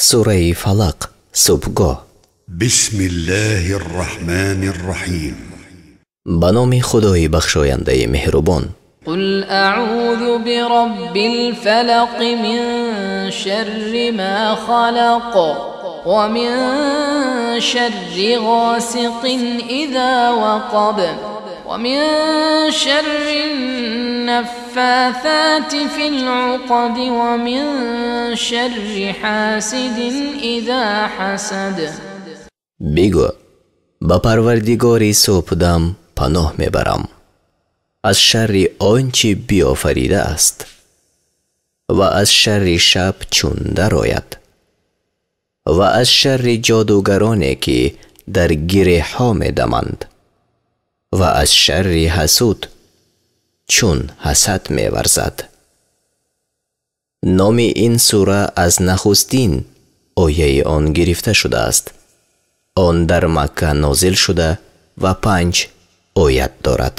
Сураи Фалақ, субҳгоҳ. بسم الله الرحمن الرحيم. Ба номи Худои бахшояндаи меҳрубон. قل أعوذ برب الفلق من شر ما خلق ومن شر غاسق إذا وقب ومن شر النفاثات في العقد ومن شر حاسد إذا حسد. Бигӯ: ба Парвардигори субҳдам паноҳ мебарам аз шарри он чӣ биёфаридааст ва аз шарри шаб чун дарояд ва аз шарри ҷодугароне, ки дар гиреҳҳо медаманд, ва аз шарри ҳасуд чун ҳасад меварзад. Номи ин сура аз нахустин ояи он гирифта шудааст. Он дар Макка нозил шуда ва панҷ оят дорад.